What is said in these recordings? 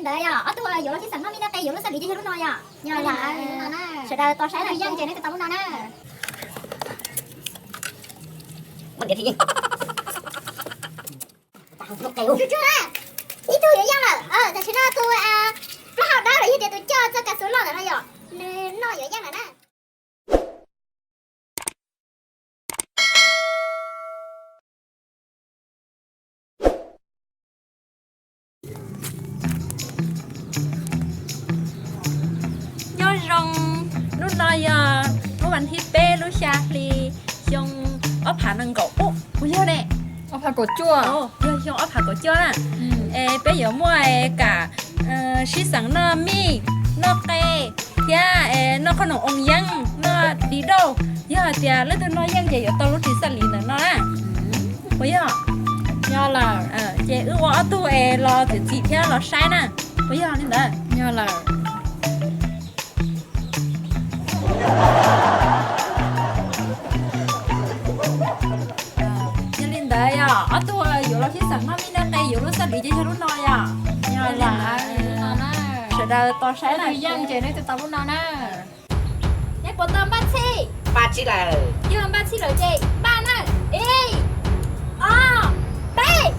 Ntawd yog ob tug yuav los sib xeem noj mij noj qe yuav lub xab lis ces yog lub no yog. Sawv daws tos saib na, yeej ces neb tab tom lub no na. Ib tug yuav yeej lawm, tam sim no tus plaub hau dawb los yog tias tus coj txoj kav xu loj ntawm no yog nws noj yuav yeej lawm na. Nyob zoo, hnub no yog hnub vas thib peb lub xya hli xyoo ob phav nees nkaum ub puas yog ne? Yog xyoo ob phav kaum cuaj na. Es peb yuav muaj kam sib xeem noj mij, noj qe, thiab noj qhob noom oo yeeb, noj di dauj. Yog hais tias leej twg noj yeej ces yuav tau lub ris xab lis ntawm no na. Puas yog? Yog lawm. Ces wb ua ob tug es los txim txim thiab los saib na. Puas yog li ntawd? Yog lawm. Yog li ntawd yog ob tug yuav los sib xeem noj mij noj qe yuav lub xab lis ces yog lub no yog. Yog lawm. Sawv daws tos saib na, yeej ces neb tab tom lub no na. Neb puas tau npaj txhij? Npaj txhij lawm. Yog npaj txhij lawm ces npaj na. Ib, ob, peb.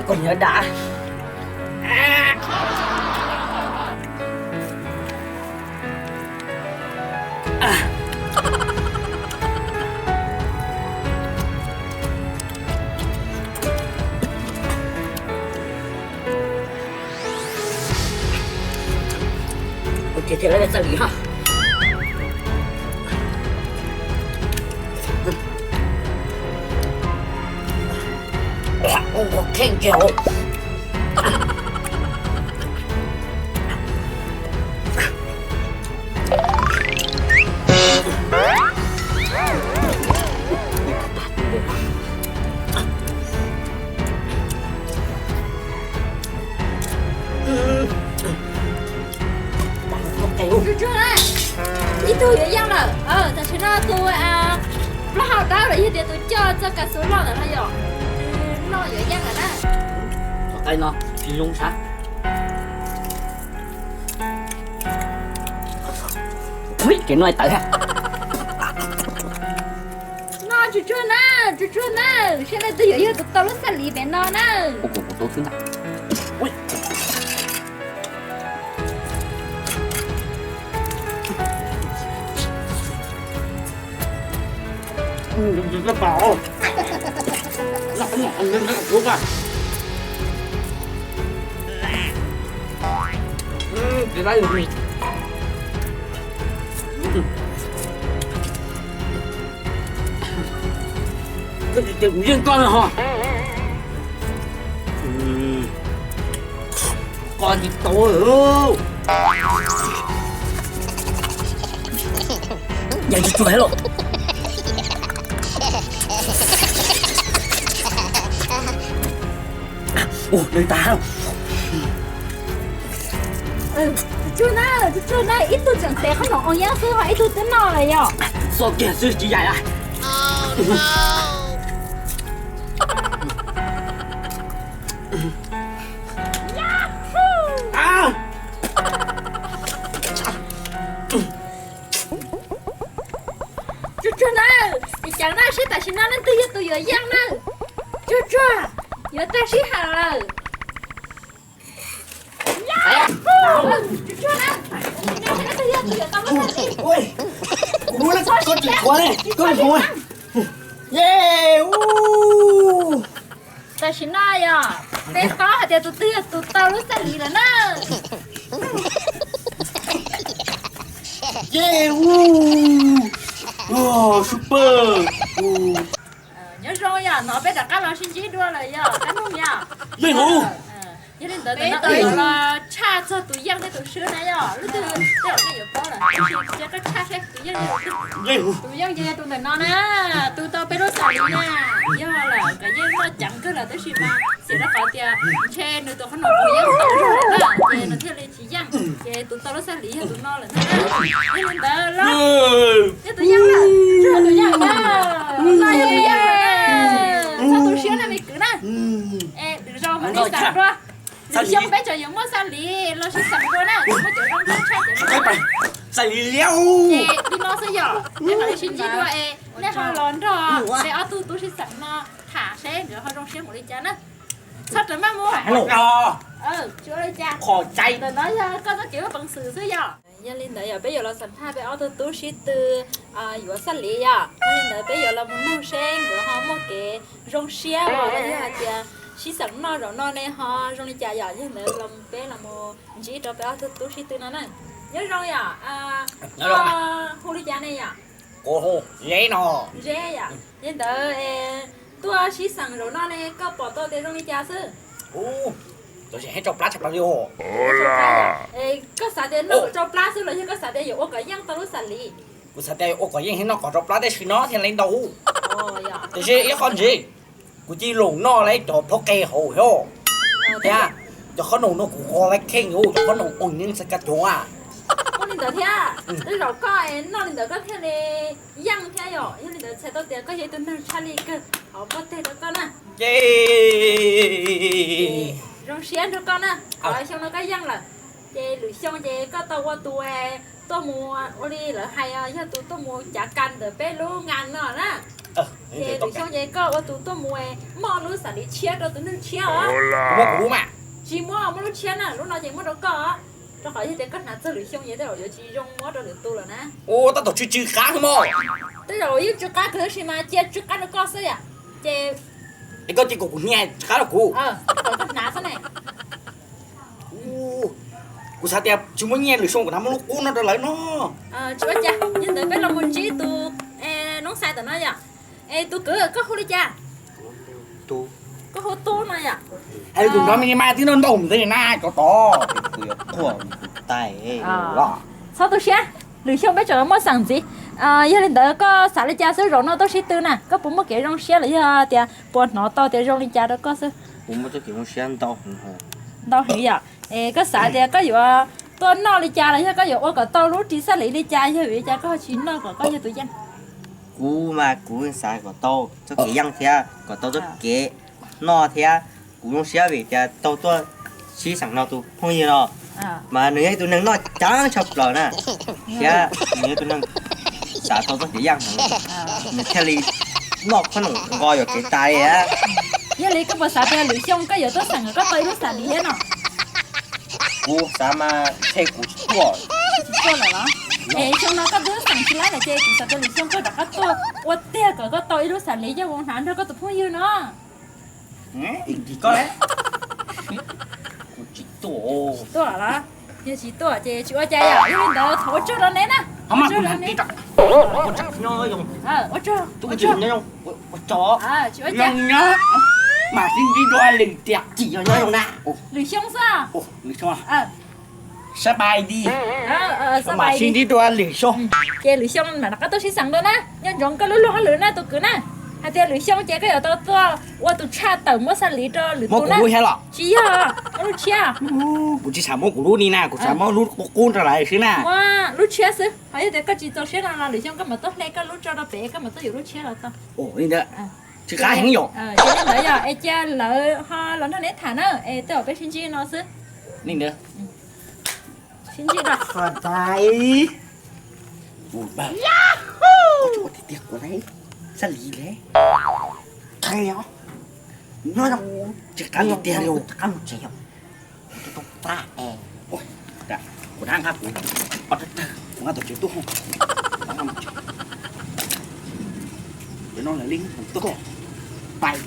Koj nyob dab. Ua ces thiaj li txawj li ho. Ua kheej kiag. Tsuag tsuag na, ib tug yuav yeej lawm. Tam sim no tus plaub hau dawb los yog tias tus coj txoj kav xu loj ntawm no yog, nws noj yuav yeej lawm na. Qe no tsis zoo sav. Ui, kev no tawv ha. No tsuag tsuag na, tsuag tsuag na, seb leej twg yuav yog tus tau lub xab lis pem no na. Kuv, kuv, kuv tau xwb ntag. Ui. Kuv yeej koj ho. Koj tsis tau. Yog tsuag tsuag los. Ua, nws tag. Tsuag tsuag na, tsuag tsuag na, ib tug tseem tev qhob noom oo yeeb xwb ho ib tug twb noj lawm yom. Xoj kiag xwb tsis yaim a. Tsuag tsuag na, ib Tam no seb tam sim no leej twg yog tus yuav yeej na. Tsuag tsuag, yuav tag sij hawm lawm. Tam sim no yog peb paub hais tias tus twg yog tus tau lub xab lis lawm na. Super. Nyob zoo yom, hnov peb rov qab los sib ntsib dua lawm yom, kab noog yom. Yog li ntawd tam no los tshaj txog tus yeej thiab tus swb na yom, lub twg tej zaum nej yuav paub lawm, tab sis cia koj tshaj seb tus yeej, tus yeej ces yog tus ntawm no na, tus tau peb lub xab lis na. Yog lawm kom yeej muaj ceev kawg lawm tab sis mas xyuas rau qhov tias ntshe nws tus qhob noom puas yeej tau zog lawm na, ces nws thiaj li tsis yeej, ces tus tau lub xab lis yog tus no lawm na. Yog li ntawd los yog tus yeej lawm, tsuag tus yeej na, no yog tus yeej lawm na. Txhob tu siab na me kwv na. Es lwm zaus mam li xam dua. Lwm xyoo peb tseem yuav muaj xab lis los sib xam dua na, muaj cov zoo nkauj tshaj cov zoo. Xab lis liab. Ces li no xwb yom, peb mam li sib ntsib dua es nej ho los nrog peb ob tug tub sib xam no tham seb nkawd ho zoo siab npaum li cas na. Txhob rawm maj mus. Tsis ua li cas, qhov tseeb ntawm no yog koj txoj kev ua peev xwm xwb yom. Yog li ntawd yog peb yuav los xam phaj peb ob tug tub sib tw yuav xab lis yom. Yog li ntawd peb yuav los mus nug seb nkawd ho muaj kev zoo siab los yog hais tias sib xam noj zaum no ne ho zoo li cas yom. Yog li ntawd los peb los mus ntsib rau peb ob tug tub sib tw no na. Nyob zoo yom, koj hu li cas ne yom? Kuv hu Zeb no. Zeb yom. Yog li ntawd tuaj sib xam zaum no ne koj pom tau tias zoo li cas xwb? Ub, txawm tseem heev rau plab tshaj plaws li os. Koj xav tias noj kom rau plab xwb los yog koj xav tias yuav ua kom yeej tau lub xab lis? Kuv xav tias ua kom yeej thiab noj kom rau plab tab sis no thiaj li ntau. Tiam sis ib qho ntxiv, kuv cia li los noj lawv cov phob qe hauv thiab. Thiab cov qhob noom no kuv kho lawv kheej, cov qhob noom ua neeb xav ka cuav. Ua li ntawd thiab, tej zaum koj noj li ntawd koj thiaj li yeej thiab yom. Yog li ntawd txhais tau tias koj yog ib tug neeg tshaj lij kawg hauv npoj teg rau koj na. Ces zoo siab nrog koj na, xyoo no koj yeej lawm. Ces lwm xyoo ces koj tau ua tus tuaj mus ua li lawv hais, yog tus tuaj mus cav kas ntawm peb lub nkas no na. Ces lwm xyoo ces koj ua tus tuaj mus muab lub xab lis tshiab rau tus neeg tshiab os. Muab kuv lub mas. Tsis muab, muab lub tshiab na, lub no ces muab rau koj. Rau qhov yog tias koj hnav txog lwm xyoo ces tej zaum yuav tsis zoo muab rau lwm tus lawm na. Ua tab tom tsw tsw qab xwb mog. Tej zaum yeej tsw qab kawg tab sis mas cia tsw qab rau koj xwb yom. Ces es koj cia kom kuv hnia tsw qab rau kuv. Kom koj hnav xwb ne. Kuv xav tias tsis muaj nyiaj lwm xyoo kuv hnav muab lub qub no rau lawv no. Tsis ua cas, yog ntawd peb los mus ntsib tus noob xais ntawm no yom. Es tus kwv koj hu li cas? Koj hu Tub no yom. Es tus nrov me mas twb nrau ntaus ntxiv na cov tod. Txhob tu siab, lwm xyoo peb tseem muaj xeem ntxiv. Yog li ntawd koj xav li cas xwb zaum no tuaj sib tw na, koj puas muaj kev zoo siab los yog tias puas hnov tau tias zoo li cas rau koj xwb? Kuv muaj txoj kev zoo siab ntau heev. Ntau heev yom. Es koj xav tias koj yuav tuaj noj li cas los yog koj yuav ua kom tau lub ris xab lis li cas, yog vim li cas koj ho tsis noj kom koj yog tus yeej? Kuv mas kuv xav kom tau txoj kev yeej thiab kom tau txoj kev noj thiab. Kuv zoo siab vim tias tau tuaj sib xeem no tus phooj ywg no, mas nws yog ib tug neeg noj ceev tshaj plaws na, thiab nws yog tus neeg xav tau txoj kev yeej heev, nws thiaj li noj khob noom nqo yuam kev tas li. Yog li koj puas xav tias lwm xyoo koj yuav tuaj xeem kom koj tau ib lub xab lis thiab no? Kuv xav mas ntshe kuv tsis tuaj. Tsis tuaj lawm los? Es xyoo no koj twb xeem tsis laib lawm ces kuv xav tias lwm xyoo koj rov qab tuaj ua tiag kom koj tau ib lub xab lis coj mus hnav nrog koj tus phooj ywg no. Koj, kuv tsis tuaj. Tsis tuaj los? Yog tsis tuaj ces tsis ua cas yom. Yog li ntawd thov ua tsaug rau neb na. Ua tsaug. Tsis ua cas. Mam sib ntsib dua lwm tiam tsis yog nyob zoo na. Lwm xyoo xwb. Lwm xyoo. Sab pai di. Mam sib ntsib dua lwm xyoo. Ces lwm xyoo mam rov qab tuaj sib xeem dua na. Nco ntsoov koj lub luag hauj lwm na tus kwv na, hais tias lwm xyoo ces koj yuav tau tuaj ua tus tshaj tawm muab xab lis rau lwm tus na. Tsis yog, muab lub tshiab. Kuv tsis xav muab kuv lub ni na, kuv xav muab lub qub qub rau lawv xwb na. Muab lub tshiab xwb, ho yog tias koj tsis txaus siab no los lwm xyoo koj mam tuaj hle koj lub tso rau pem, koj mam tuaj yuav lub tshiab los tau. Ua li ntawd, tsis qab heev yom. Ces li ntawd yog es cia lawv ho los nrog neb tham na, es tej zaum peb sib ntsib no xwb. Li ntawd. Sib ntsib no. Tiag tiag kuv lawm. Xab li le. Kheev li os. Nyob zoo. Tsis qab li tiag li. Qab mus tsev yom. Kuv dab nqa kuv ob rab rawg, kuv nqa tom tsev tuaj. Peb no lawv li tuaj pais.